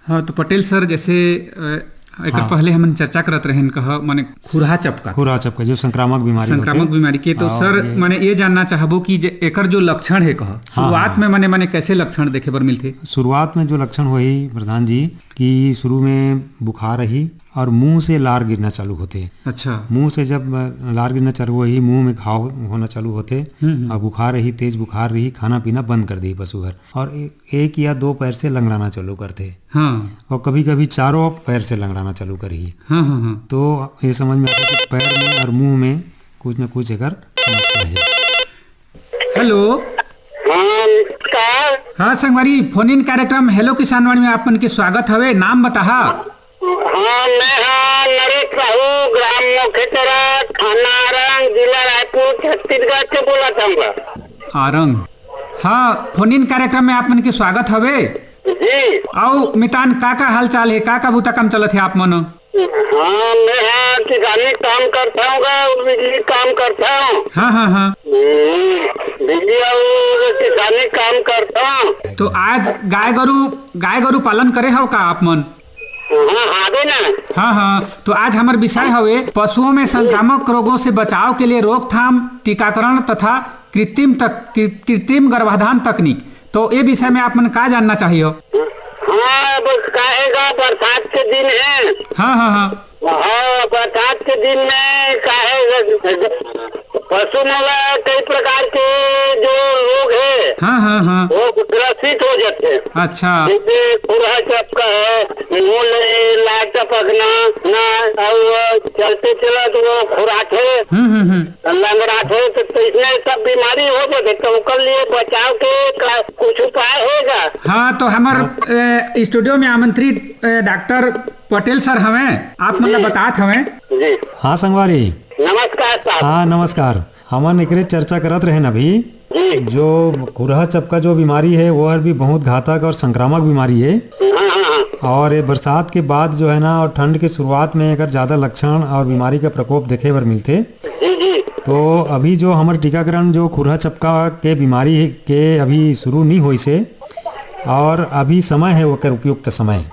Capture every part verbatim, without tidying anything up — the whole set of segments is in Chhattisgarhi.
हाँ, तो पटेल सर, जैसे, अ, एकर हाँ। पहले हमन चर्चा करत रहेन, कह, माने, खुरहा चपका। खुरहा चपका, जो संक्रामक बीमारी संक्रामक होथे। बीमारी के, तो हाँ, सर, ये माने, ये जानना चाहबो कि जे एकर जो लक्षण हे, कह, हाँ, शुरुआत हाँ। में, माने, माने, कैसे लक्षण देखे बर मिलथे? शुरुआत में जो लक्षण होही, प्रधान जी, कि शुरू में बुखार रही और मुंह से लार गिरना चालू होथे। अच्छा। मुंह से जब, अ, लार गिरना चालू होही, मुंह में घाव होना चालू होथे, हम्म, हम्म। और बुखार रही, तेज बुखार रही, खाना पीना बंद कर देही पशु हर। और ए-, एक या दो पैर से लंगड़ाना चालू करथे। हाँ। और कभी-कभी चारों पैर से लंगड़ाना चालू करही। हाँ, हाँ, हाँ। तो ये समझ में आता है कि पैर में और मुंह में कुछ न कुछ एकर समस्या है। हेलो। हाँ, नमस्कार। हाँ, संगवारी, फोन इन कार्यक्रम हेलो किसान वाणी में आप मन के स्वागत हवे। नाम बताहा। हाँ, मैं हा नरेश साहू, ग्राम मोखेतरा, थाना आरंग, जिला रायपुर, छत्तीसगढ़ से बोलत हूँ। आरंग। हाँ, फोन इन कार्यक्रम में आप मन के स्वागत हवे। जी। अउ मितान, का का हालचाल हे, का का बूता काम चलत हे आप मन? हाँ, मैं हा किसानी काम करता हूँ, बिजली काम करता हूँ। हाँ, हाँ, हाँ। हम्म, बिजली और किसानी काम करता हूँ। तो आज गाय गरु, गाय गरु पालन करे हव का आप मन? हाँ, आबे ना। हाँ, हाँ, तो आज हमर विषय हवे पशुओं में संक्रामक रोगों से बचाव के लिए रोकथाम, टीकाकरण तथा कृत्रिम तक, कृ-, कृत्रिम गर्भाधान तकनीक। तो ये विषय में आप मन का जानना चाहिए? हाँ, अब काहेगा, बरसात के दिन है। हाँ, हाँ, हाँ। हाँ, बरसात के दिन में काहे पशु मन ला कई प्रकार के जो रोग है, हाँ, हाँ, हाँ। वो ग्रसित हो जाते हैं। अच्छा। जैसे खुरहा चपका है, मुंह ले लार टपकना, ना, और चलते चलत वो खुराटे, हम्म, हम्म, हम्म। लंगड़ाटे, तो, तो इसमें सब बीमारी हो जाते, तो ओकर लिए बचाव के का कुछ उपाय होगा? हाँ, तो हमर, हाँ। ए, स्टूडियो में आमंत्रित, ए, डॉक्टर पटेल सर हवे, आप मन ला जी। बतात हवे। जी। हाँ संगवारी। नमस्कार साहब। हाँ नमस्कार। हमन एकरे चर्चा करत रहेन अभी। जी। जो खुरहा चपका जो बीमारी है, वो हर भी बहुत घातक और संक्रामक बीमारी है। हाँ, हाँ, हाँ। और ये बरसात के बाद जो है ना, और ठंड के शुरुआत में एकर ज्यादा लक्षण और बीमारी का प्रकोप देखे बर मिलथे। जी, जी। तो अभी जो हमर टीकाकरण जो खुरहा चपका के बीमारी के अभी शुरू नहीं होइस हे, और अभी समय है ओकर उपयुक्त समय।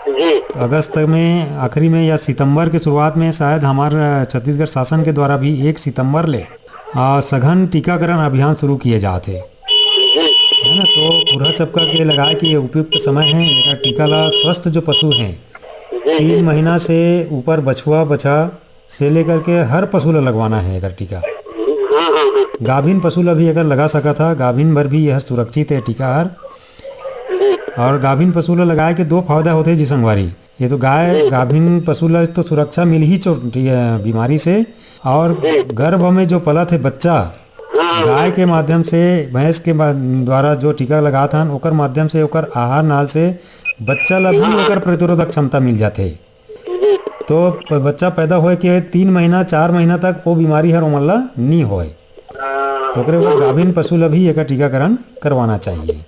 जी। अगस्त में आखिरी में या सितंबर के शुरुआत में शायद हमार, अ, छत्तीसगढ़ शासन के द्वारा भी एक सितंबर ले, अ, सघन टीकाकरण अभियान शुरू किए जात हे। जी। है ना, तो खुरहा चपका के लगाए के ये उपयुक्त समय है। एकर टीका ला स्वस्थ जो पशु हैं, जी, जी। तीन महीना से ऊपर बछुआ बछा से लेकर के हर पशु ला लगवाना है एकर टीका। हाँ, हाँ, हाँ। गाभिन पशु ला भी एकर लगा सकत हा, गाभिन बर भी यह सुरक्षित है टीका हर। और गाभिन पशु ला लगाए के दो फायदा होथे जी संगवारी। ये तो गाय, गाभिन पशु ला तो सुरक्षा मिल ही चो-, ये बीमारी से, और गर्भ में जो पलत है बच्चा, हाँ, हाँ। गाय के माध्यम से, भैंस के मा-, द्वारा जो टीका लगात हन, ओकर माध्यम से ओकर आहार नाल से बच्चा ला भी हाँ। ओकर प्रतिरोधक क्षमता मिल जाथे। तो प-, बच्चा पैदा होए के तीन महीना, चार महीना तक वो बीमारी हर ओमन ला नी होए। तो ओकरे बर गाभिन पशु ला भी एकर टीकाकरण करवाना चाहिए।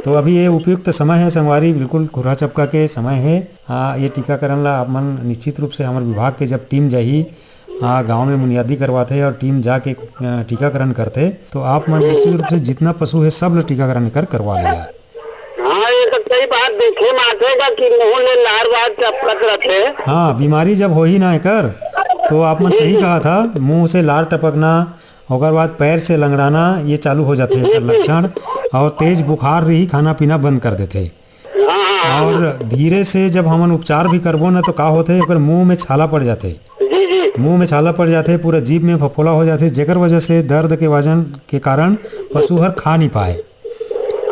तो अभी ये उपयुक्त समय है संगवारी, बिल्कुल खुरहा चपका के समय है। हाँ, ये टीकाकरण ला आप मन निश्चित रूप से हमर विभाग के जब टीम जाही, हाँ, गांव में मुनियादी करवाथे और टीम जाके, अ, टीकाकरण करथे, तो आप मन निश्चित रूप से जितना पशु है सब ला टीकाकरण एकर करवा लिया। हाँ, ये तो सही बात देखे में आथे गा कि मुंह ले लार वार टपकत रथे। हाँ, बीमारी जब होही ना एकर, तो आप मन सही कहा था, मुंह से लार टपकना, ओकर बाद पैर से लंगड़ाना, ये चालू हो जाथे एकर लक्षण, और तेज बुखार रही, खाना पीना बंद कर देथे। हाँ, हाँ, हाँ। और धीरे से जब हमन उपचार भी करबो ना, तो का होथे, ओकर मुंह में छाला पड़ जाथे। जी, जी। मुंह में छाला पड़ जाथे, पूरा जीभ में फफोला हो जाथे, जेकर वजह से दर्द के वजन के कारण पशु हर खा नहीं पाए।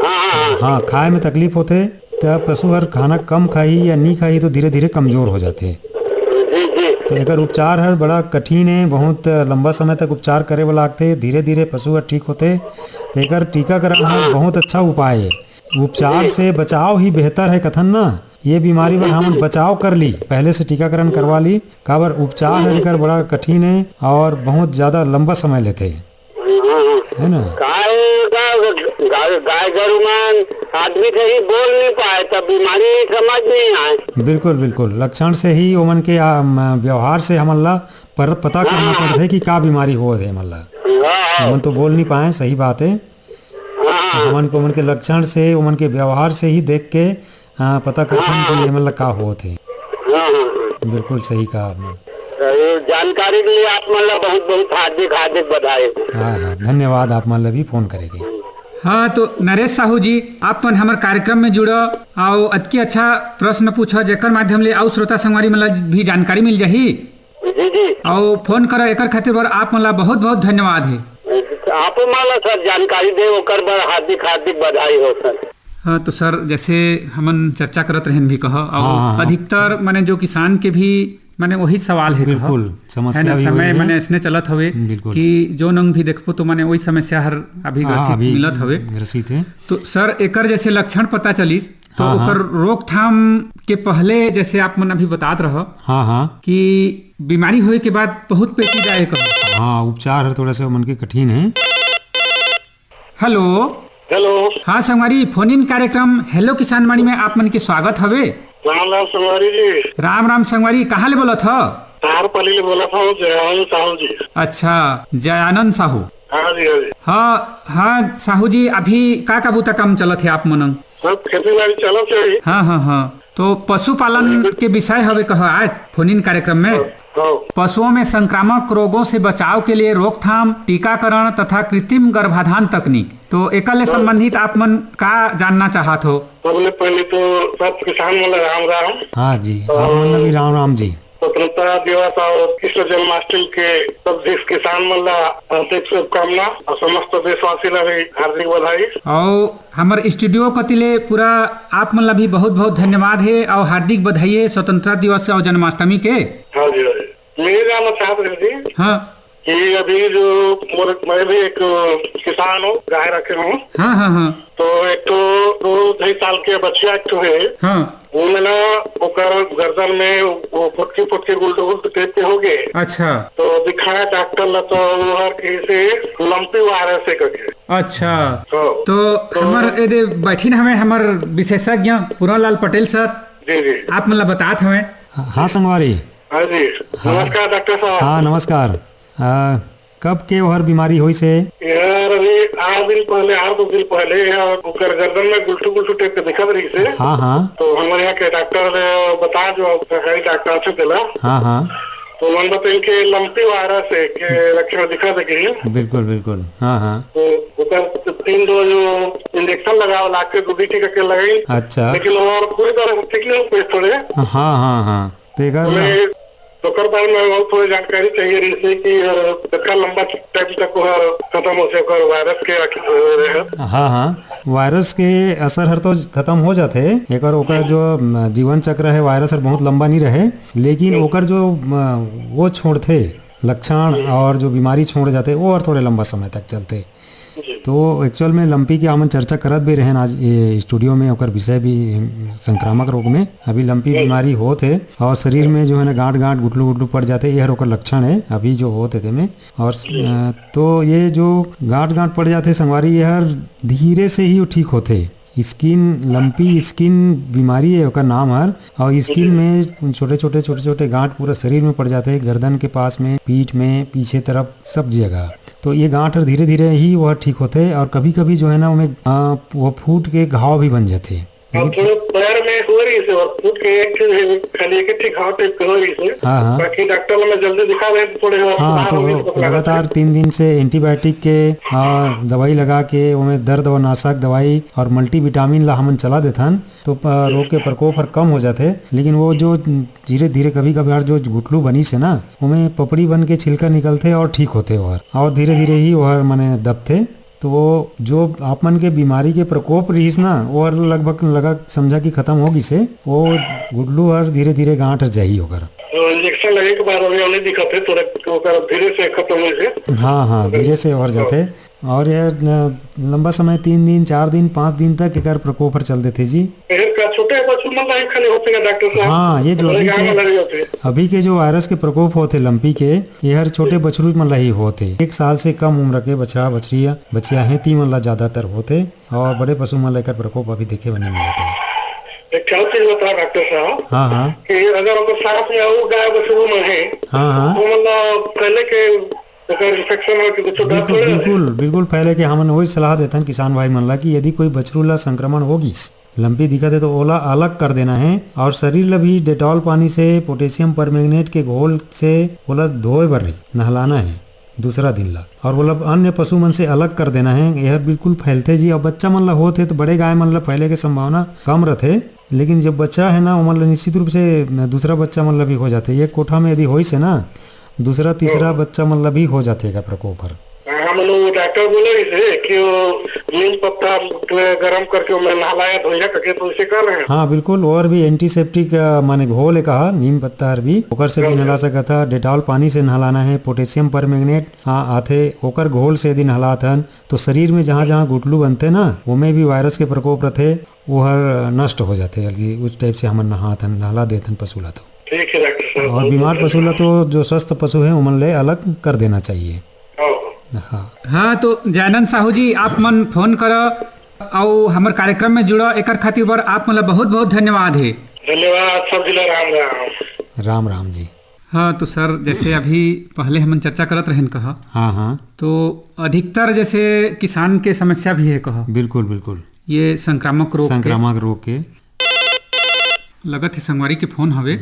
हाँ, हाँ, हाँ। हाँ, खाए में तकलीफ होथे, त पशु हर खाना कम खाही या नी खाही, तो धीरे-धीरे कमजोर हो जाथे। जी, जी। तो एकर उपचार हर बड़ा कठिन है, बहुत लंबा समय तक उपचार करे बर लागथे, धीरे-धीरे पशु हर ठीक होथे। तो एकर टीकाकरण हर हाँ। बहुत अच्छा उपाय है। उपचार जी। से बचाव ही बेहतर है कथन ना, ये बीमारी बर हमन बचाव कर ली, पहले से टीकाकरण करवा ली, काबर उपचार हर एकर बड़ा कठिन है और बहुत ज्यादा लंबा समय लेथे। हाँ, हाँ। है ना? गाय, गाय, गाय, गाय गरु मन आदमी से ही बोल नहीं पाए, तब बीमारी समझ नहीं आए। बिल्कुल, बिल्कुल। लक्षण से ही ओमन के, आ, म, व्यवहार से हमन ला पर, पता करना हाँ। पड़थे कि का बीमारी होवत हे एमन ला। हाँ। ओमन तो बोल नहीं पाए, सही बात है। हाँ। हमन को ओमन के लक्षण से, ओमन के व्यवहार से ही देख के हाँ, पता करथन कि ये मन ला का होत हे। हाँ, हाँ, हाँ। बिल्कुल सही कहा आपने। तो ये जानकारी के लिए आप मन ला बहुत, बहुत हार्दिक, हार्दिक बधाई। हाँ, हाँ, धन्यवाद आप मन ला भी फोन करे के। हाँ, तो नरेश साहू जी, आप मन हमर कार्यक्रम में जुड़ो, अउ अतकी अच्छा प्रश्न पूछो, जेकर माध्यम ले अउ श्रोता संगवारी मन ला भी जानकारी मिल जाही। जी, जी। अउ फोन करो, एकर खातिर बर आप मन ला बहुत, बहुत धन्यवाद हे। आप मन ला सर जानकारी दे, ओकर बर हार्दिक, हार्दिक बधाई हो सर। हाँ, तो सर, जैसे हमन चर्चा करत रहन भी कहो, अउ हाँ, हाँ, हाँ। अधिकतर माने जो किसान के भी माने वही सवाल हे कहो, बिल्कुल, है समस्या ना, भी समय वही हे। माने ऐसने चलत हवे बिल्कुल। कि जो नंग भी देखबो तो माने वही समस्या हर अभी हाँ, ग्रसित अभी मिलत हवे। ग्रसित हे। तो सर, एकर जैसे लक्षण पता चलिस, तो हाँ, हाँ। ओकर रोकथाम के पहले जैसे आप मन अभी बतात रहो हाँ, हाँ। कि बीमारी होए के बाद बहुत पेचीदा हे कहो। हाँ, उपचार हर थोड़ा सा मन के कठिन हे। हेलो। हेलो। हाँ संगवारी, फोन इन कार्यक्रम हेलो किसान वाणी में आप मन के स्वागत हवे। राम राम संगवारी जी। राम राम संगवारी, कहाँ ले बोलत हो? तारपली ले बोलत हूँ, जयानंद साहू जी। अच्छा, जयानंद साहू। हाँ जी, हाँ जी। हाँ, हाँ साहू जी, अभी का का बूता काम चलत हे आप मन? सब खेती बाड़ी चलत हे। हाँ, हाँ, हाँ। तो पशुपालन के विषय हवे कहो आज फोन इन कार्यक्रम में। हाँ, हाँ। पशुओं में संक्रामक रोगों से बचाव के लिए रोकथाम, टीकाकरण तथा कृत्रिम गर्भाधान तकनीक, तो एकर ले हाँ। संबंधित आप मन का जानना चाहत हो? सबले पहले तो सब किसान मन ला राम राम। हाँ जी, और आप मन ला भी राम राम जी। स्वतंत्रता दिवस और कृष्ण जन्माष्टमी के सब देश किसान मन ला हार्दिक शुभकामना और समस्त देशवासी ला भी हार्दिक बधाई। और हमर स्टूडियो कति ले पूरा आप मन ला भी बहुत बहुत धन्यवाद हे और हार्दिक बधाई हे स्वतंत्रता दिवस और जन्माष्टमी के। हाँ जी, हाँ जी। मैं ये जानना चाहत रहे जी हाँ। कि अभी जो मोर, मैं भी एक किसान हूँ, गाय रखे हूँ। हाँ, हाँ, हाँ। तो एक तो दो ढाई साल के बच्चिया एक ठो है। हाँ। वो में ना ओकर गर्दन में वो फुटकी फुटकी गुल्ट गुल्ट टाइप के हो गए। अच्छा। तो दिखाया डॉक्टर ला तो वो हर कहीं से लंपी वायरस है करके। अच्छा। हाँ। तो तो हमर एदे बैठिन हवे हमर विशेषज्ञ पूरन लाल पटेल सर। जी, जी। आप मन ला बतात हवे। हाँ, हाँ, संगवारी। हाँ जी। हाँ। नमस्कार डॉक्टर साहब। हाँ, नमस्कार। आ, कब के ओहर बीमारी होइस हे? यार, अभी आठ दिन पहले, आठ दस दिन पहले यार, ओकर गर्दन में गुलठू गुलठू टाइप के दिखत रहिस हे। हाँ, हाँ। तो हमर यहाँ के डॉक्टर बता जो सरकारी डॉक्टर से दिला। हाँ, हाँ। तो मन बताइन के लंपी वायरस हे के लक्षण दिखत हे कि। बिल्कुल, बिल्कुल। हाँ, हाँ। तो ओकर तीन दो जो इंजेक्शन लगाव लाग के, दो टीका के लगाई। अच्छा। लेकिन वो पूरी तरह से ठीक नहीं हो पाए थोड़े। हाँ, हाँ, हाँ। तो एकर मैं ओकर बारे में और थोड़ी जानकारी चाहिए रहिस हे कि, अ, कितना लंबा टाइम तक वो खत्म हो सके, वायरस के आखिर रहे। हाँ, हाँ, वायरस के असर हर तो खत्म हो जाथे, एकर ओकर जो, म, जीवन चक्र है, वायरस हर बहुत लंबा नहीं रहे, लेकिन हम्म। ओकर जो, म, वो छोड़थे लक्षण और जो बीमारी छोड़ जाथे, वो हर थोड़े लंबा समय तक चलथे। जी। तो एक्चुअल में लंपी के हमन चर्चा करत भी रहेन आज ये स्टूडियो में, ओकर विषय भी संक्रामक रोग में। अभी लंपी जी। बीमारी होत हे और शरीर में जो है ना गांठ गांठ गुटलू गुटलू पड़ जाथे, ये हर ओकर लक्षण है अभी जो होत हे तेमे। और जी। अ, तो ये जो गांठ गांठ पड़ जाथे संगवारी, ये हर धीरे से ही ठीक होथे। स्किन, लंपी स्किन बीमारी है ओकर नाम हर। और स्किन जी। में छोटे छोटे, छोटे छोटे गांठ पूरा शरीर में पड़ जाथे, गर्दन के पास में, पीठ में, पीछे तरफ, सब जगह। तो ये गांठ हर धीरे धीरे ही वह ठीक होथे और कभी कभी जो है ना, ओमे, आ, वो फूट के घाव भी बन जाथे। और थोड़ा पैर में हो रहिस हे और फूट के एक ठे, खाली एक ठे घाव टाइप के हो रहिस हे। हाँ, हाँ। बाकी डॉक्टर में जल्दी दिखा रहे तो थोड़े और हाँ, सुधार तो हो गइस, तो लगातार तीन दिन से एंटीबायोटिक के, आ, दवाई लगा के, ओमे दर्द और नाशक दवाई और मल्टीविटामिन ला हमन चला देथन, तो प-, रोग के प्रकोप हर कम हो जाथे। लेकिन वो जो धीरे धीरे कभी कभार जो गुठलू बनिस हे ना, ओमे पपड़ी बन के छिलका निकलथे और ठीक होथे ओहर, और धीरे धीरे ही ओहर माने दबथे। तो वो जो आप मन के बीमारी के प्रकोप रहिस ना, वो हर लगभग लगा समझा कि खत्म हो गिस हे। वो गुठलू हर धीरे धीरे गांठ हर जाही ओकर। तो इंजेक्शन लगे के बाद अभी नहीं दिखत हे, थोड़ा ओकर धीरे से खत्म होइस हे। हाँ, हाँ, धीरे से ओहर जाथे। और ये, अ, लंबा समय, तीन दिन, चार दिन, पाँच दिन तक एकर प्रकोप हर चल देथे जी। एकर का छोटे बछरू मन ला ही खाली होथे ना डॉक्टर साहब? हाँ, ये जो बड़े अभी गाय के, वाला नहीं होथे। अभी के जो वायरस के प्रकोप होथे लंपी के, ये हर छोटे बछरू मन ला ही होथे। एक साल से कम उम्र के बछा, बछरिया, बछिया हे, ती मन ला ज्यादातर होथे और बड़े पशु मन ला एकर प्रकोप अभी देखे बर नहीं मिलत हे। एक और चीज बता डॉक्टर साहब हाँ, हाँ। कि अगर ओकर साथ में और गाय बछरू मन हे, हाँ, हाँ। तो मन ला फैले के, अगर इन्फेक्शन हो के कुछ डर बिल्कुल, थोड़े ना हे? बिल्कुल, बिल्कुल फैले के हमन वही सलाह देथन किसान भाई मन ला कि यदि कोई बछरू ला संक्रमण हो गिस, लंपी दिखत हे तो ओला अलग कर देना हे। और शरीर ला भी डेटॉल पानी से, पोटेशियम परमैंगनेट के घोल से ओला धोए बर नहीं, नहलाना हे दूसरा दिन ला। और ओला अन्य पशु मन से अलग कर देना हे। एहर बिल्कुल फैलथे जी। और बच्चा मन ला होत हे तो बड़े गाय मन ला फैले के संभावना कम रथे, लेकिन जब बच्चा हे ना, ओमन ला निश्चित रूप से दूसरा बच्चा मन ला भी हो जाथे। एक कोठा में यदि होइस हे ना, दूसरा तीसरा बच्चा मन ला भी हो जाथे एकर प्रकोप हर। हाँ, हमन वो डॉक्टर बोले रहिस हे कि वो नीम पत्ता में गरम करके ओमे नहलाया धोइया करके, तो उसे कर रहे हैं। हाँ, बिल्कुल। और भी एंटीसेप्टिक, अ, माने घोल हे कहा, नीम पत्ता हर भी, ओकर से भी नहला सकत हा। डेटॉल पानी से नहलाना हे, पोटेशियम परमैंगनेट, हाँ, आथे, ओकर घोल से यदि नहलात हन, तो शरीर में जहाँ-जहाँ गुठलू बनथे ना, ओमे भी वायरस के प्रकोप रथे, वो हर नष्ट हो जाथे जल्दी। उस टाइप से हमन नहात हन, नहला देत हन पशु ला तो। ठीक है डॉक्टर साहब, और बहुत बीमार बहुत पशु ला तो, जो स्वस्थ पशु है, ओमन ले अलग कर देना चाहिए। हाँ। हाँ। हाँ, तो जयानंद साहू जी, आप मन फोन कर अउ हमर कार्यक्रम में जुड़ा, एकर खातिर बर आप मन ला बहुत बहुत धन्यवाद है। धन्यवाद, सब जिला राम राम। राम राम जी। हाँ, तो सर, जैसे अभी पहले हमन चर्चा करत रहन कहा, हाँ, हाँ। तो अधिकतर जैसे किसान के समस्या भी है कहा। बिल्कुल, बिल्कुल। ये संक्रामक रोग के। संक्रामक रोग के। लगत है संगवारी के फोन हवे।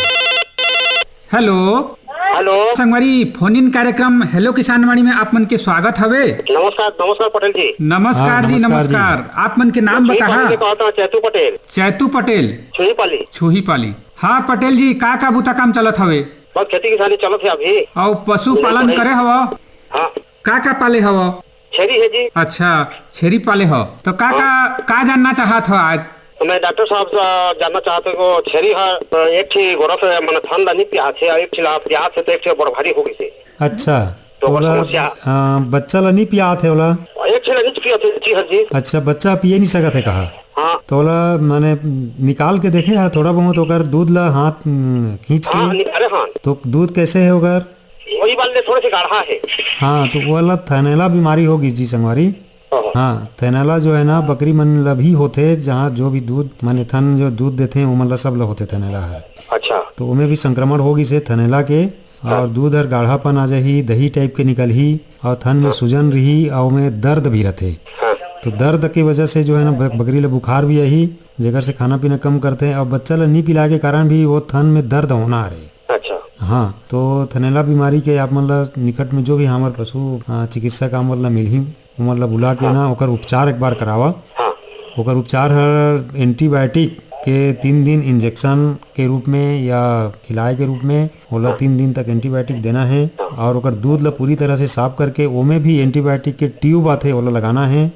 हेलो। हेलो। संगवारी, फोन इन कार्यक्रम हेलो किसानवाणी में आप मन के स्वागत हवे। नमस्कार, नमस्कार पटेल जी। नमस्कार हाँ, जी, नमस्कार जी। नमस्कार। आप मन के नाम मैं छुही बताहा। पाली में कहता हूँ, चैतू पटेल। चैतू पटेल। छुही पाली। छुही पाली। हाँ पटेल जी, का का बुता काम चलत हवे? बस खेती किसानी चलत है अभी। अउ पशुपालन नहीं, करे हवा? हाँ। का का पाले हवा? छेरी है जी। अच्छा, छेरी पाले हो तो का हाँ। का, का जानना चाहत हो आज? तो मैं डॉक्टर साहब से जानना चाहत हूँ, वो छेरी है, एक ठी गोरस है, मैंने थन ला नहीं पिया है, एक ठी ला पिया है तो एक ठी बड़ भारी हो गई थी। अच्छा, तो तो ओला, समस्या। हाँ, बच्चा ला नहीं पियात है ओला? एक ठी ला नहीं पिया थे जी, हाँ जी। अच्छा, बच्चा पिए नहीं सकत है कहा? हाँ। तो ओला माने निकाल के देखे हा थोड़ा बहुत ओकर दूध ला हाथ, हम्म, खींच के? हाँ, निकाले हाँ। तो दूध कैसे है ओकर? वही वाले थोड़े से गाढ़ा है। हाँ, तो वो वाला थैनेला बीमारी होगी जी संगवारी। हाँ। हाँ, थैनेला जो है ना, बकरी मन ला भी होथे, जहाँ जो भी दूध, माने थन जो दूध देथे, ओमन ला सब ला होथे थैनेला है। अच्छा। तो ओमे भी संक्रमण होगी से थैनेला के, हाँ। और दूध हर गाढ़ापन आ जाही, दही टाइप के निकलही, और थन में हाँ। सूजन रही, और ओमे दर्द भी रहथे। हाँ। तो दर्द के वजह से जो है ना, ब-, बकरी ला बुखार भी आही, जेकर से खाना पीना कम करथे, और बच्चा ला नी पिलाए के कारण भी वो थन में दर्द होना रहे। अच्छा। हाँ, तो थनैला बीमारी के आप मन ला निकट में जो भी हमर पशु, अ, चिकित्सक आप मन ला मिलही, ओमन ला बुला के हाँ। ना ओकर उपचार एक बार करावा। हाँ। ओकर उपचार हर एंटीबायोटिक के तीन दिन इंजेक्शन के रूप में या खिलाए के रूप में, ओला हाँ। तीन दिन तक एंटीबायोटिक देना है। हाँ। और ओकर दूध ला पूरी तरह से साफ करके ओमे भी एंटीबायोटिक के ट्यूब आथे, ओला लगाना है।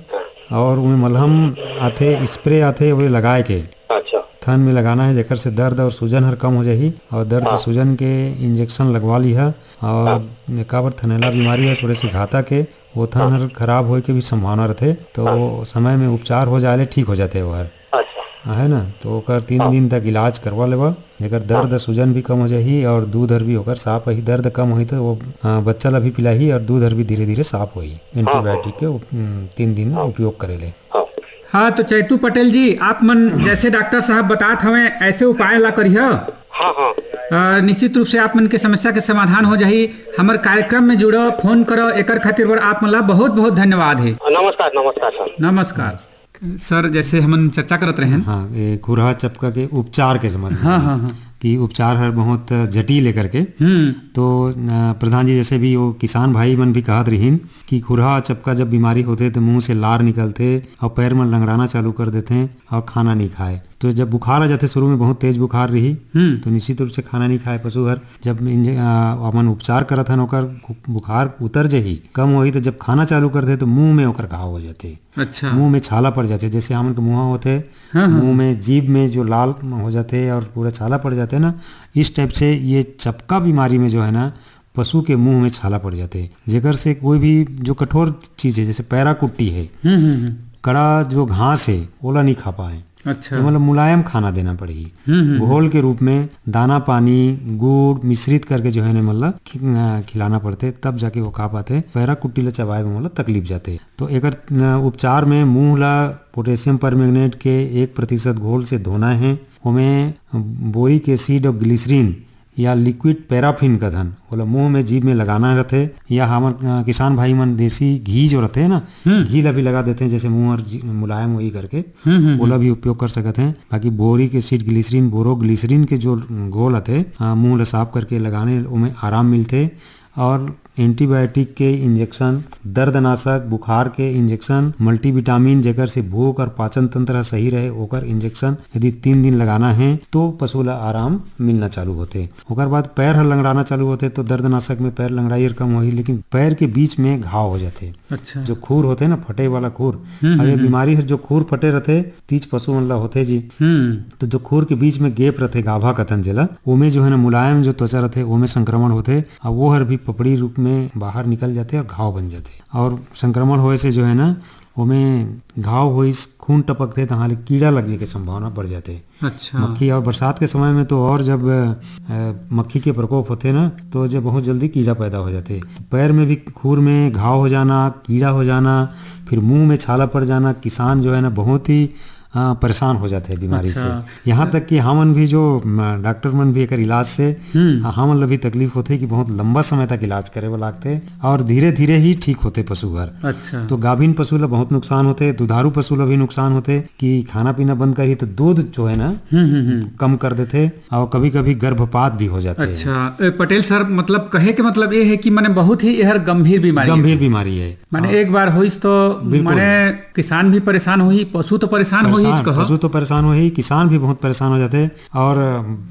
हाँ। और ओमे मलहम आथे, स्प्रे आथे, ओला लगाए के अच्छा। थन में लगाना है, जेकर से दर्द और सूजन हर कम हो जाही। और दर्द हाँ। सूजन के इंजेक्शन लगवा लिहा। और हाँ। काबर थनैला बीमारी है, थोड़े से घातक है, वो थन हाँ। हर खराब होए के भी संभावना रहथे, तो हाँ। वो समय में उपचार हो जाए ले ठीक हो जाथे वो हर। अच्छा। है ना, तो ओकर तीन हाँ। दिन तक इलाज करवा लेवा, जेकर दर्द हाँ। सूजन भी कम हो जाही और दूध हर भी ओकर साफ होही। दर्द कम होही तो वो, हाँ, बच्चा ला भी पिलाही और दूध हर भी धीरे धीरे साफ होही। हाँ, हाँ। एंटीबायोटिक के उप-, उम, तीन दिन हाँ। उपयोग करे ले। हाँ। हाँ, तो चैतू पटेल जी, आप मन जैसे डॉक्टर साहब बतात हवे, ऐसे उपाय ला करिहा। हाँ, हाँ। अ, निश्चित रूप से आप मन के समस्या के समाधान हो जाही। हमर कार्यक्रम में जुड़ो, फोन करो, एकर खातिर बर आप मन ला बहुत बहुत धन्यवाद है। नमस्कार, नमस्कार सर। नमस्कार। सर, जैसे हमन चर्चा करत रहेन। हाँ, ये खुरहा चपका के उपचार के संबंध में हाँ, हाँ, हाँ। कि उपचार हर बहुत जटिल है करके। हम्म। तो, अ, प्रधान जी, जैसे भी वो किसान भाई मन भी कहत रहिन कि खुरहा चपका जब बीमारी होथे तो मुंह से लार निकलथे और पैर मन लंगड़ाना चालू कर देथे और खाना नहीं खाए। तो जब बुखार आ जाथे, शुरू में बहुत तेज बुखार रही, हम्म। तो निश्चित रूप से खाना नहीं खाए पशु हर। जब इंज-, अ, अपन उपचार करत हन, ओकर बुखार उतर जही, कम होही, तो जब खाना चालू करथे तो मुंह में ओकर घाव हो जाथे। अच्छा। मुंह में छाला पड़ जाथे, जैसे हमन के मुंहा होथे, हाँ, हाँ। मुंह में, जीभ में जो लाल हो जाथे और पूरा छाला पड़ जाथे ना, इस टाइप से ये चपका बीमारी में जो है ना, पशु के मुंह में छाला पड़ जाथे, जेकर से कोई भी जो कठोर चीज है, जैसे पैरा कुट्टी है, हम्म, हम्म, हम्म। कड़ा जो घास है, ओला नहीं खा पाए। अच्छा। तो मतलब मुलायम खाना देना पड़ही। हम्म, हम्म, हम्म। घोल के रूप में दाना पानी, गुड़ मिश्रित करके जो है ना, मतलब खि-, अ, खिलाना पड़थे, तब जाके वो खा पाथे। पैरा कुट्टी ला चबाए में मतलब तकलीफ जाथे। तो एकर, अ, उपचार में मुंह ला पोटेशियम परमैंगनेट के एक प्रतिशत घोल से धोना है। ओमे बोरिक एसिड और ग्लिसरीन या लिक्विड पैराफिन कथन, ओला मुंह में, जीभ में लगाना रथे, या हमर, अ, किसान भाई मन देसी घी जो रथे ना, हम्म। घी ला भी लगा देथे, जैसे मुंह और जी-, मुलायम होही करके, हम्म, हम्म, ओला हम्म। भी उपयोग कर सकत हैं। बाकी बोरिक एसिड ग्लिसरीन, बोरोग्लिसरीन के जो घोल आथे, अ, मुंह ला साफ करके लगाने, ओमे आराम मिलथे। और एंटीबायोटिक के इंजेक्शन, दर्दनाशक, बुखार के इंजेक्शन, मल्टीविटामिन, जेकर से भूख और पाचन तंत्र ह सही रहे, ओकर इंजेक्शन यदि तीन दिन लगाना है, तो पशु ला आराम मिलना चालू होथे। ओकर बाद पैर ह लंगड़ाना चालू होथे, तो दर्दनाशक में पैर लंगड़ाई हर कम होही, लेकिन पैर के बीच में घाव हो जाथे। अच्छा। जो खूर होथे ना, फटे वाला खूर, हम्म, अब ये हम्म, हम्म। बीमारी हर जो खूर फटे रहथे, तीज पशु मन ला होथे जी। हम्म। तो जो खूर के बीच में gap रथे, गाभा कथन जेला, ओमे जो है ना, मुलायम जो त्वचा रथे, ओमे संक्रमण होथे, अउ वो हर भी पपड़ी रूप में बाहर निकल जाथे और घाव बन जाथे। और संक्रमण होए से जो है ना, ओमे घाव होइस, खून टपकथे, तहाँ ले कीड़ा लग जाए के संभावना बढ़ जाथे। अच्छा। मक्खी, और बरसात के समय में तो और जब, अ, मक्खी के प्रकोप होथे ना, तो जब बहुत जल्दी कीड़ा पैदा हो जाथे। पैर में भी, खूर में घाव हो जाना, कीड़ा हो जाना, फिर मुंह में छाला पड़ जाना, किसान जो है ना, बहुत ही, अ, परेशान हो जाथे बीमारी अच्छा। से। यहाँ तक कि हमन भी जो, म, डॉक्टर मन भी एकर इलाज से, हम्म। अ, हमन ला भी तकलीफ होथे कि बहुत लंबा समय तक इलाज करे बर लागथे और धीरे-धीरे ही ठीक होथे पशु हर। अच्छा। तो गाभिन पशु ला बहुत नुकसान होथे, दुधारू पशु ला भी नुकसान होथे कि खाना पीना बंद करही तो दूध जो है ना, हम्म, हम्म, हम्म। कम कर देथे और कभी-कभी गर्भपात भी हो जाथे। अच्छा, ए, पटेल सर, मतलब कहे के मतलब ये है कि माने बहुत ही एहर गंभीर बीमारी गंभीर है। बीमारी है। माने हाँ। एक बार होइस तो बिल्कुल। माने किसान भी परेशान होही, पशु तो परेशान होही, परेशान, कहो। पशु तो परेशान होही, किसान भी बहुत परेशान हो जाथे। और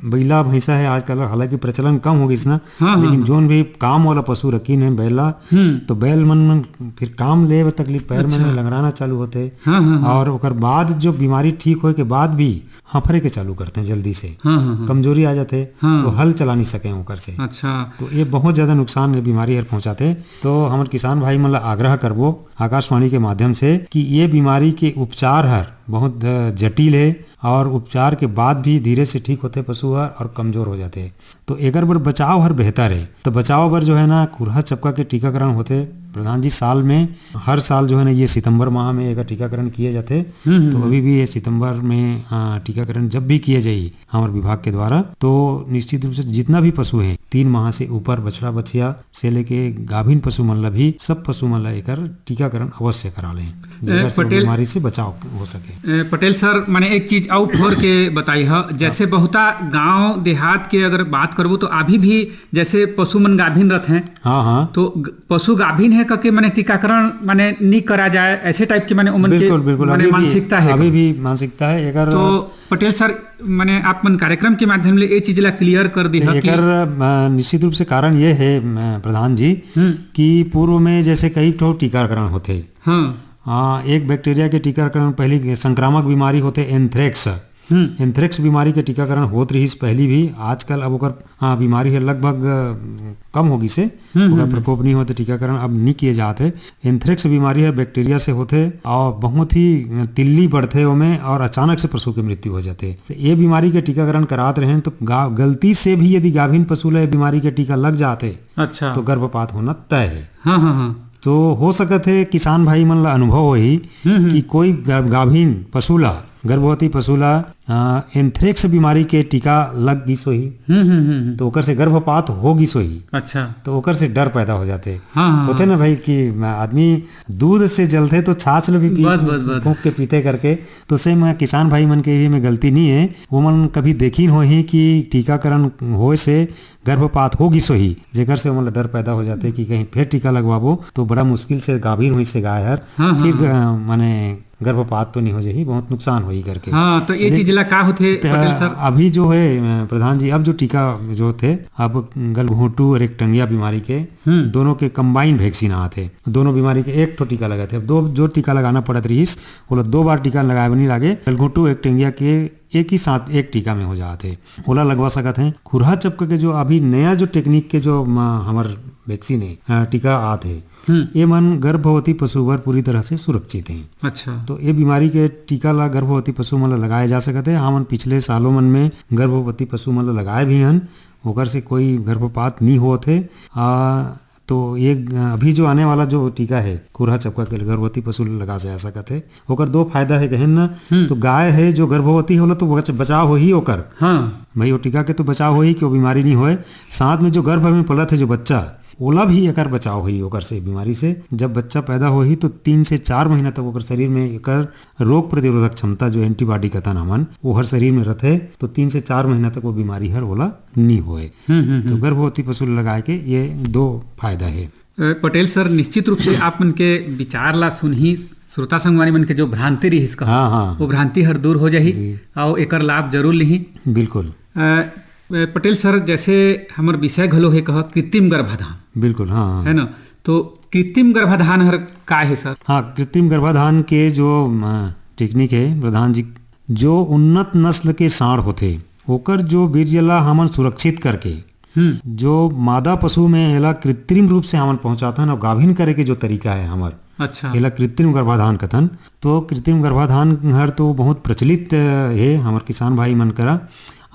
बइला भैंसा है आजकल, हालांकि प्रचलन कम हो गइस ना, हाँ, हाँ, लेकिन हाँ। जोन भी काम वाला पशु रखिन है, बैला, हम्म। तो बैल मन, मन फिर काम ले बर तकलीफ, पैर मन अच्छा। में लंगड़ाना चालू होथे। हाँ, हाँ, हाँ। और ओकर बाद जो बीमारी ठीक होए के बाद भी हफरे के चालू करथे जल्दी से, हाँ, हाँ, हाँ। कमजोरी आ जाथे, हाँ। तो हल चला नहीं सके ओकर से। अच्छा। तो ये बहुत ज्यादा नुकसान ये बीमारी हर पहुंचाथे। तो हमर किसान भाई मन ला आग्रह करबो आकाशवाणी के माध्यम से कि ये बीमारी के उपचार हर बहुत, अ, जटिल है और उपचार के बाद भी धीरे से ठीक होथे पशु हर और कमजोर हो जाथे। तो एकर बर बचाव हर बेहतर है। तो बचाव बर जो है ना, खुरहा चपका के टीकाकरण होथे प्रधान जी, साल में, हर साल जो है ना, ये सितंबर माह में एकर टीकाकरण किए जाथे। हम्म, हम्म, तो हम्म। अभी भी ये सितंबर में, अ, टीकाकरण जब भी किए जाही हमर विभाग के द्वारा, तो निश्चित रूप से जितना भी पशु हैं, तीन माह से ऊपर, बछड़ा बछिया से लेके गाभिन पशु मन ला भी, सब पशु मन ला एकर टीकाकरण अवश्य करा लें, जेकर से पटेल बीमारी से बचाव हो सके। ए, पटेल सर, माने एक चीज अउ खोल के बताई ह, जैसे हाँ। बहुता गांव देहात के अगर बात करबो तो अभी भी जैसे पशु मन गाभिन रथे, हाँ, हाँ। तो ग-, पशु गाभिन है कके माने टीकाकरण माने नी करा जाए, ऐसे टाइप के माने उमन के बिल्कुल, बिल्कुल। माने अभी भी, मानसिकता है अभी का? भी मानसिकता है। एकर तो पटेल सर, माने आप मन कार्यक्रम के माध्यम ले ए चीज ला clear कर दी ह कि एकर, अ, निश्चित रूप से कारण ये है, अ, प्रधान जी, हम्म। कि पूर्व में जैसे कई ठो टीकाकरण होथे। हाँ। अ, एक बैक्टीरिया के टीकाकरण, पहली संक्रामक बीमारी होथे एंथ्रेक्स। हम्म। एंथ्रेक्स बीमारी के टीकाकरण होत रहिस पहली भी, आजकल अब ओकर, अ, बीमारी है लगभग, अ, कम हो गिस हे। हम्म, ओकर हम्म, प्रकोप नहीं होते, टीकाकरण अब नहीं किए जात है। एंथ्रेक्स बीमारी ह बैक्टीरिया से होथे और बहुत ही तिल्ली बढ़थे ओमे और अचानक से पशु के मृत्यु हो जाथे। तो ये बीमारी के टीकाकरण करात रहें तो गा-, गलती से भी यदि गाभिन पशु ला ये बीमारी के टीका लग जाथे, अच्छा। तो गर्भपात होना तय है। हाँ, हाँ, हाँ। तो हो सकत है किसान भाई मन ला अनुभव होही हम्म, हम्म। कि कोई गा-, गाभिन पशु ला, गर्भवती पशु ला, अ, एंथ्रेक्स बीमारी के टीका लग गिस होही, हम्म, हम्म, हम्म, हम्म। तो ओकर से गर्भपात हो गिस होही, अच्छा। तो ओकर से डर पैदा हो जाथे। हाँ, हाँ, होथे हाँ। ना भाई कि आदमी दूध से जलथे तो छाछ ल भी पी-, बस, बस, बस। फूंक के पीथे करके, तो से में किसान भाई मन के भी में गलती नहीं है। वो मन कभी देखिन होही कि टीकाकरण होए से गर्भपात हो गिस होही, जेकर से ओमन ला डर पैदा हो जाथे कि कहीं फिर टीका लगवाबो तो बड़ा मुश्किल से गाभिन होइस हे गाय हर, हाँ, हाँ, फिर, हाँ। अ, माने गर्भपात तो नहीं हो जाही, बहुत नुकसान होही करके। हाँ, तो ये लेकिन चीज ला का होथे, ते पटेल सर? अभी जो है, अ, प्रधान जी, अब जो टीका जो होथे, अब गलघोंटू और एक टंगिया बीमारी के हम्म। दोनों के combine vaccine आत हे। दोनों बीमारी के एक ठो टीका लगत हे। अब दो जो टीका लगाना पड़त रहिस, ओला दो बार टीका लगाए बर नहीं लागे। गलघोंटू एक टंगिया के एक ही साथ एक टीका में हो जात हे, ओला लगवा सकत हैं। खुरहा चपका के जो अभी नया जो technique के जो, म, हमर vaccine हे, अ, टीका आत हे, हम्म। ये मन गर्भवती पशु बर पूरी तरह से सुरक्षित हैं। अच्छा। तो ये बीमारी के टीका ला गर्भवती पशु मन ला लगाए जा सकत हे। हमन पिछले सालों मन में गर्भवती पशु मन ला लगाए भी हन, ओकर से कोई गर्भपात नहीं होत हे। आ, तो ये, अ, अभी जो आने वाला जो टीका है खुरहा चपका के गर्भवती पशु ल लगा जा सकत है, ओकर दो फायदा है कहेन ना। हम्म। तो गाय है जो गर्भवती होला तो बच-, बचाव होही ओकर। हाँ। भाई, वो टीका के तो बचाव होही कि वो बीमारी नहीं होए। साथ में जो गर्भ में पलत है जो बच्चा, ओला भी एकर बचाव होही ओकर से, बीमारी से। जब बच्चा पैदा होही तो तीन से चार महीना तक ओकर शरीर में एकर रोग प्रतिरोधक क्षमता, जो एंटीबॉडी कथन हमन, वो हर शरीर में रथे, तो तीन से चार महीना तक वो बीमारी हर ओला नहीं होए। हम्म, हम्म, तो हम्म। गर्भवती पशु ल लगाए के ये दो फायदा है। अ, पटेल सर, निश्चित रूप से आप मन के विचार ला सुनही, श्रोता संगवारी मन के जो भ्रांति रहिस कहा, हाँ, हाँ। वो भ्रांति हर दूर हो जाही, जी। अउ एकर लाभ जरूर लिही। बिल्कुल। अ, अ, पटेल सर, जैसे हमर विषय घलो हे कहा कृत्रिम गर्भाधान, बिल्कुल, हाँ, हाँ। है ना? तो कृत्रिम गर्भाधान हर का हे सर? हाँ, कृत्रिम गर्भाधान के जो, अ, टेक्निक हे प्रधान जी, जो उन्नत नस्ल के सांड़ होथे, ओकर जो वीर्य ला हमन सुरक्षित करके, हम्म। जो मादा पशु में एला कृत्रिम रूप से हमन पहुंचाथन अउ गाभिन करे के जो तरीका है हमर, अच्छा। एला कृत्रिम गर्भाधान कथन। तो कृत्रिम गर्भाधान हर तो बहुत प्रचलित, अ, हे हमर किसान भाई मन करा।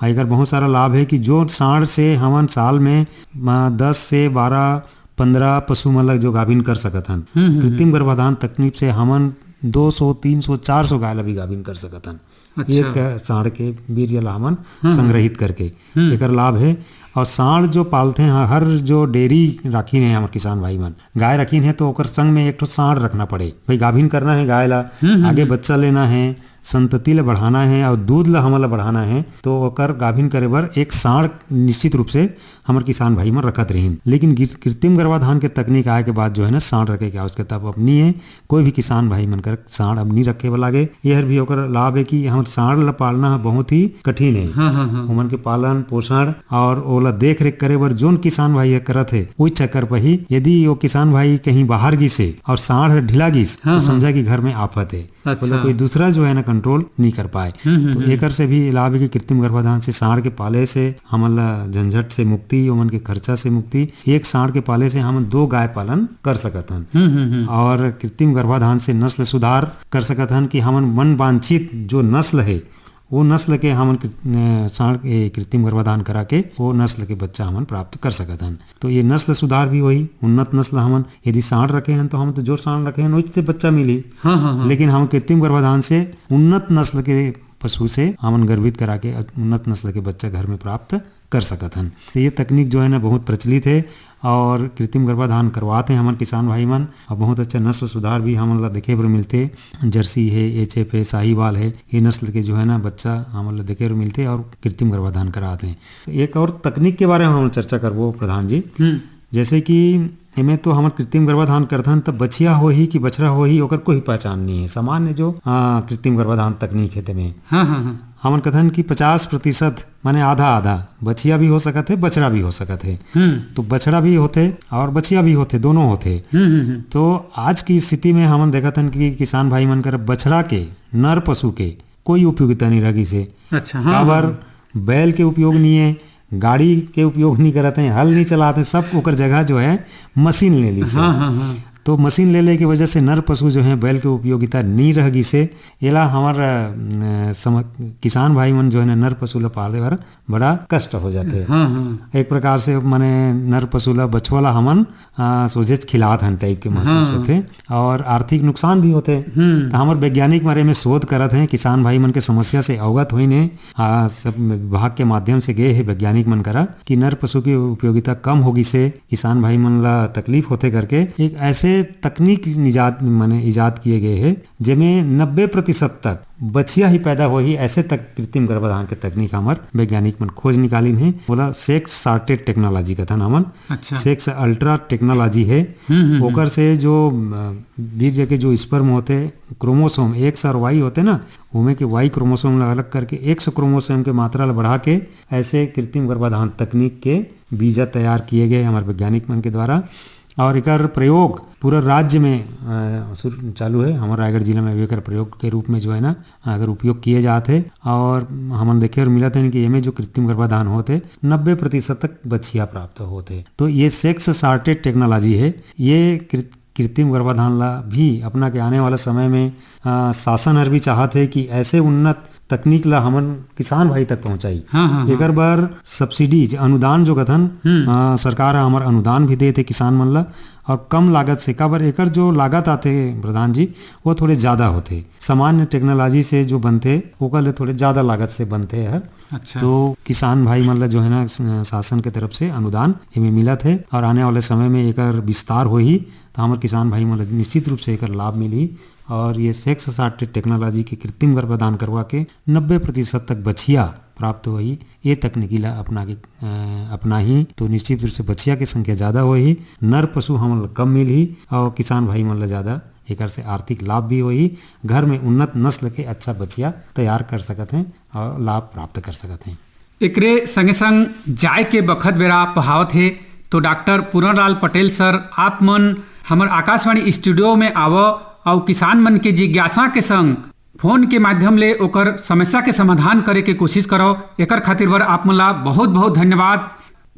आ एकर बहुत सारा लाभ है कि जो सांड़ से हमन साल में, अ, दस से बारह, पन्द्रह पशु मन ला जो गाभिन कर सकत हन। हम्म, हम्म, कृत्रिम हम्म। गर्भाधान तकनीक से हमन दो सौ, तीन सौ, चार सौ गाय ला भी गाभिन कर सकत हन। अच्छा। एक सांड़ के वीर्य ला हमन हम्म, हम्म। संग्रहित करके हम्म। एकर लाभ है। और सांड़ जो पालथे ह-, हर जो डेयरी राखिन है हमर किसान भाई मन, गाय राखिन है तो ओकर संग में एक ठो सांड़ रखना पड़े। भाई गाभिन करना है गाय ला, हम्म, हम्म, आगे हम्म। बच्चा लेना है, संतति ला बढ़ाना है और दूध ला हमन ला बढ़ाना है, तो ओकर गाभिन करे बर एक सांड़ निश्चित रूप से हमर किसान भाई मन रखत रहिन। लेकिन गिर-, कृत्रिम गर्भाधान के तकनीक आए के बाद जो है ना, सांड़ रखे के आवश्यकता अब नहीं है। कोई भी किसान भाई मन कर सांड़ अब नहीं रखे बर लागे। एहर भी ओकर लाभ है कि हमर सांड़ ला पालना ह बहुत ही कठिन है। हाँ, हाँ, हाँ। ओमन के पालन पोषण और ओला देख रेख करे बर जोन किसान भाई ह करत है, ओई चक्कर पर ही यदि वो किसान भाई कहीं बाहर गिस है और सांड़ ह ढिला गिस, हाँ, तो हाँ। समझा कि घर में आफत है। अच्छा। ओला कोई दूसरा जो है ना कंट्रोल नहीं कर पाए। हम्म, हम्म, तो हम्म। एकर से भी लाभ है कि कृत्रिम गर्भाधान से सांड़ के पाले से हमन ला झंझट से मुक्ति, ओमन के खर्चा से मुक्ति। एक सांड़ के पाले से हमन दो गाय पालन कर सकत हन। हम्म, हम्म, हम्म। और कृत्रिम गर्भाधान से नस्ल सुधार कर सकत हन कि हमन मन वांछित जो नस्ल है, वो नस्ल के हमन कृ-, अ, सांड़, ए, कृत्रिम गर्भाधान करा के वो नस्ल के बच्चा हमन प्राप्त कर सकत हन। तो ये नस्ल सुधार भी होही, उन्नत नस्ल हमन यदि सांड़ रखे हन तो हम तो जो सांड़ रखे हन वही से बच्चा मिली। हाँ, हाँ, हाँ। लेकिन हम कृत्रिम गर्भाधान से उन्नत नस्ल के पशु से हमन गर्भित करा के उन्नत नस्ल के बच्चा घर में प्राप्त कर सकत हन। तो ये तकनीक जो है ना बहुत प्रचलित है और कृत्रिम गर्भाधान करवात हैं हमन किसान भाई मन। और बहुत अच्छा नस्ल सुधार भी हमन ला देखे बर मिलथे। जर्सी है, एच एफ है, साहिवाल है, ये नस्ल के जो है ना बच्चा हमन ला देखे बर मिलथे और कृत्रिम गर्भाधान करात हैं। एक और तकनीक के बारे में हम चर्चा करबो प्रधान जी। हम्म। जैसे कि एमे तो हमन कृत्रिम गर्भाधान करथन, त बछिया होही कि बछड़ा होही, ओकर कोई पहचान नहीं है। सामान्य जो, आ, कृत्रिम गर्भाधान तकनीक है तेमे हाँ, हाँ, हाँ। हमन कथन कि पचास प्रतिशत, माने आधा आधा, बछिया भी हो सकत है, बछड़ा भी हो सकत है। हम्म। तो बछड़ा भी होथे और बछिया भी होथे, दोनों होथे। हम्म, हम्म, हम्म। तो आज की स्थिति में हमन देखत हन कि किसान भाई मन कर बछड़ा के, नर पशु के कोई उपयोगिता नहीं रह गिस हे। अच्छा, हाँ, काबर हाँ। बैल के उपयोग नहीं है, गाड़ी के उपयोग नहीं करत हैं, हल नहीं चलात हैं, सब ओकर जगह जो है मशीन ले लीस हे। हाँ, हाँ, हाँ। तो मशीन ले ले के वजह से नर पशु जो है बैल के उपयोगिता नहीं रह गिस हे। एला हमर, अ, सम-, किसान भाई मन जो है ना नर पशु ला पाले बर बड़ा कष्ट हो जाथे। हाँ, हाँ। एक प्रकार से माने नर पशु ला, बछवा ला हमन, अ, सोझेच खिलात हन टाइप के महसूस हाँ। होथे और आर्थिक नुकसान भी होथे। हम्म। त हमर वैज्ञानिक मन एमे शोध करत हैं, किसान भाई मन के समस्या से अवगत होइन हे। आ, सब विभाग के माध्यम से गए हे वैज्ञानिक मन करा कि नर पशु के उपयोगिता कम हो गिस हे, किसान भाई मन ला तकलीफ होथे करके एक ऐसे तकनीक निजात, माने इजाद किए गए हे, जेमे नब्बे प्रतिशत तक बछिया ही पैदा होही, ऐसे तक कृत्रिम गर्भाधान के तकनीक हमर वैज्ञानिक मन खोज निकालिन हे। ओला सेक्स सॉर्टेड टेक्नोलॉजी कथन हमन। अच्छा। सेक्स अल्ट्रा टेक्नोलॉजी हे। हम्म, हम्म, हम्म। ओकर से जो, अ, वीर्य के जो स्पर्म होथे, क्रोमोसोम एक्स और वाई होथे ना, ओमे के वाई क्रोमोसोम ला अलग करके एक्स क्रोमोसोम के मात्रा ला बढ़ा के ऐसे कृत्रिम गर्भाधान तकनीक के बीजा तैयार किए गए हमर वैज्ञानिक मन के द्वारा। और एकर प्रयोग पूरा राज्य में, अ, शुरू, चालू है। हमर रायगढ़ जिला में भी एकर प्रयोग के रूप में जो है ना, अगर उपयोग किए जात हे और हमन देखे और मिलत हे कि एमे जो कृत्रिम गर्भाधान होत हे, नब्बे प्रतिशत तक बछिया प्राप्त होत हे। तो ये सेक्स सॉर्टेड टेक्नोलॉजी है। ये कृ-, कृत्रिम गर्भाधान ला भी अपना के आने वाला समय में, अ, शासन हर भी चाहत हे कि ऐसे उन्नत तकनीक ला हमन किसान भाई तक पहुंचाई। हाँ, हाँ, हाँ। एकर बर सब्सिडी, जे अनुदान जो कथन, हम्म। अ, सरकार ह हमर अनुदान भी देथे किसान मन ला, और कम लागत से, काबर एकर जो लागत आथे प्रधान जी, वो थोड़े ज्यादा होथे। सामान्य टेक्नोलॉजी से जो बनथे, ओकर ले थोड़े ज्यादा लागत से बनथे हर। अच्छा। तो किसान भाई मन ला जो है ना, स-, शासन के तरफ से अनुदान एमे मिलत हे, और आने वाले समय में एकर विस्तार होही, तो हमर किसान भाई मन ला निश्चित रूप से एकर लाभ मिलही। और ये सेक्स साट टेक्नोलॉजी के कृत्रिम गर्भाधान करवा के नब्बे प्रतिशत तक बछिया प्राप्त होही। ये तकनीकी ला अपना के, अ, अपनाही तो निश्चित रूप से बछिया के संख्या ज्यादा होही, नर पशु हमन ला कम मिलही और किसान भाई मन ला ज्यादा एकर से आर्थिक लाभ भी होही। घर में उन्नत नस्ल के अच्छा बछिया तैयार कर सकत हैं और लाभ प्राप्त कर सकत हैं। एकरे संगे संग जाय के बखत बेरा पहावत हे, तो डॉक्टर पूरनलाल पटेल सर, आप मन हमर आकाशवाणी स्टूडियो में आवव अउ किसान मन के जिज्ञासा के संग फोन के माध्यम ले ओकर समस्या के समाधान करे के कोशिश करव। एकर खातिर बर आप मन ला बहुत बहुत धन्यवाद।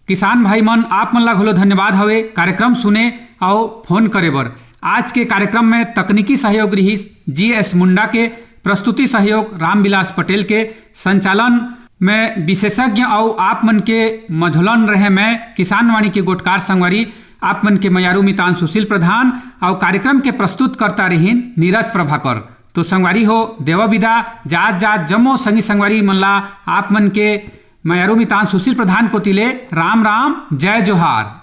किसान भाई मन, आप मन ला घलो धन्यवाद हवे कार्यक्रम सुने अउ फोन करे बर। आज के कार्यक्रम में तकनीकी सहयोग रिहिस जी एस मुंडा के, प्रस्तुति सहयोग रामविलास पटेल के, संचालन में विशेषज्ञ अउ आप मन के मझोलन रहे मैं किसानवाणी के गोटकार संगवारी, आप मन के मयारू मितान सुशील प्रधान, अउ कार्यक्रम के प्रस्तुतकर्ता रहिन नीरज प्रभाकर। तो संगवारी हो, देवा विदा, जात जात जम्मो संगी संगवारी मन ला आप मन के मयारू मितान सुशील प्रधान कोति ले राम राम, जय जोहार।